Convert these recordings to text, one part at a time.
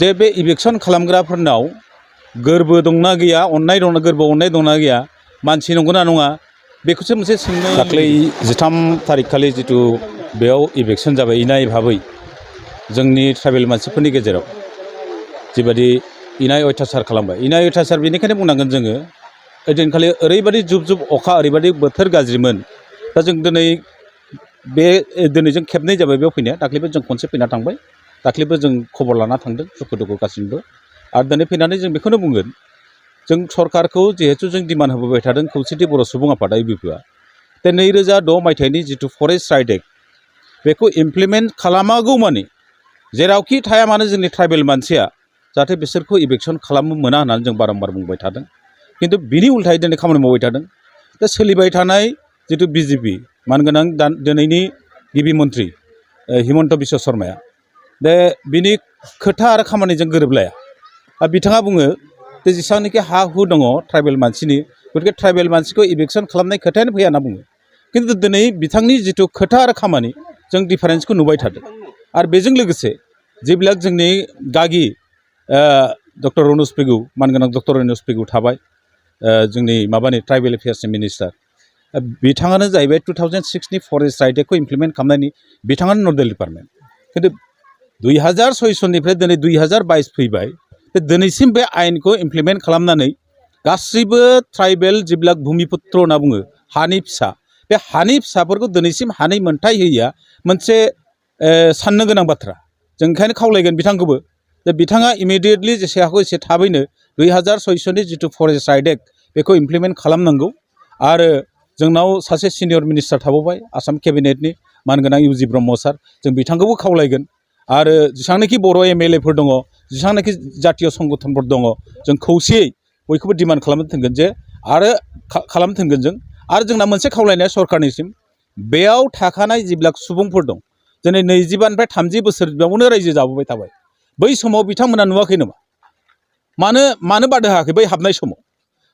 जे बे इलेक्सन खालामग्राफोरनाव गोरबो दंना गैया, अननाय दंना, गोरबोआव अननाय दंना गैया, मानसि नंगौना नङा बेखौसो मोनसे सोंनो। दाख्लै 13 थारिख खालि जितु बेयाव इलेक्सन जाबाय, इनाय भाबै जोंनि ट्राइबेल मानसिफोरनि गेजेराव जिबायदि इनाय अयथासार खालामबाय, इनाय अयथासार बेनिखायनो बुंनांगोन जोङो ओइदिनखालि ओरैबायदि जुब जुब अखा, ओरैबायदि बोथोर गाज्रिमोन। दा जों दिनै जों खेबनै जाबाय बेयाव फैनाया। दाख्लैबो जों खनसे फैना थांबाय, दाख्लैबो जों खबर लाना थांदों, सुखु दुखु गासिबो। आरो दिनै फैनानै जों बेखौनो बुंगोन, जों सरकारखौ जिहेतु जों डिमान्ड होबोबाय थादों, खौसेथि बर' सुबुं आफादा इउबिपिआ दा 2006 मायथाइनि जितु फरेस्ट राइट एक्ट बेखौ इमप्लिमेन्ट खालामागौमानि जेरावखि थाया मानो जोंनि ट्राइबेल मानसिया जाहाथे बिसोरखौ इलेक्सन खालामनो मोना होननानै जों बारम्बार बुंबाय थादों। खिन्थु बिनि उल्थायै दिनै खामानि मावबाय थादों। दा सोलिबाय थानाय जितु बिजेपि मानगोनां दिनैनि गिबि मन्थ्रि हिमन्त बिश्व शर्माया दा बिनि खोथा आरो खामानिजों गोरोबलाया। बिथाङा बुङो जे जेसेबांनाखि हा हु दङ ट्राइबेल मानसिनि, गतिके ट्राइबेल मानसिखौ इलेक्सन खालामनाय खोथायानो फैया होनना बुङो। खिन्थु दिनै बिथांनि जितु खोथा आरो खामानि जों डिफारेन्सखौ नुबाय थादों। आरो बेजों लोगोसे जेब्ला जोंनि गागि डक्टर रनज पेगु, मानगोनां डक्टर रनज पेगु थाबाय, जोंनि माबानि ट्राइबेल एफेयार्सनि मिनिस्टार, बिथाङानो जाहैबाय 2006नि फरेस्ट राइट एक्टखौ इमप्लिमेन्ट खालामनायनि बिथाङानो नडेल डिपार्टमेन्ट। खिन्थु 2006 सननिफ्राय दिनै 2022 फैबाय, दिनैसिम बे आयेनखौ इमप्लिमेन्ट खालामनानै गासैबो ट्राइबेल जेब्ला भुमिपुत्र होनना बुङो, हानि फिसा, बे हानि फिसाफोरखौ दिनैसिम हानि मोनथाय होयिया मोनसे साननो गोनां बाथ्रा। जों ओंखायनो खावलायगोन बिथांखौबो जे बिथाङा इमिडियेटलि जेसे हागौ एसे थाबैनो 2006 सननि जितु फरेस्ट राइट एक्ट बेखौ इमप्लिमेन्ट खालामनांगौ। आरो जोंनाव सासे सिनियर मिनिस्टार थाबावबाय आसाम केबिनेटनि मानगोनां इउजि ब्रह्म सार, जों बिथांखौबो खावलायगोन। आरो जेसेबांनाखि बर' एमएलएफोर दङ, जेसेबांनाखि जातीय संगठनफोर दङ, जों खौसेयै बयखौबो डिमान्ड खालामनो थिनगोन जे आरो खालामनो थिनगोन जों। आरो जोंना मोनसे खावलायनाया सरकारनिसिम, बेयाव थाखानाय जेब्ला सुबुंफोर दं, दिनै 25निफ्राय 30 बोसोर बेयावनो रायजो जाबोबाय थाबाय, बै समाव बिथांमोना नुवाखै नामा? मानो बादा होआखै बै हाबनाय समाव?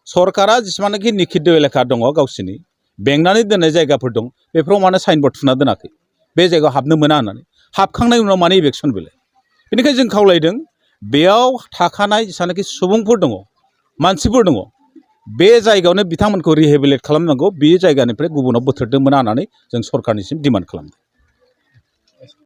सरकारा जेसेबांनाखि निखिद एलेखा दङ गावसिनि बेंनानै दोननाय जायगाफोर दं, बेफोराव मानो साइनबर्ड थुना दोनाखै बे जायगायाव हाबनो मोना होननानै? हाबखांनायनि उनाव मानो इलेक्सन बेलाय? बेनिखायनो जों खावलायदों बेयाव थाखानाय जेसेबांनाखि सुबुंफोर दङ, मानसिफोर दङ, बे जायगायावनो बिथांमोनखौ रिहेबिलेट खालामनांगौ, बे जायगानिफ्राय गुबुनाव बोथ्रोदनो मोना होननानै जों सरकारनिसिम डिमान्ड खालामदों।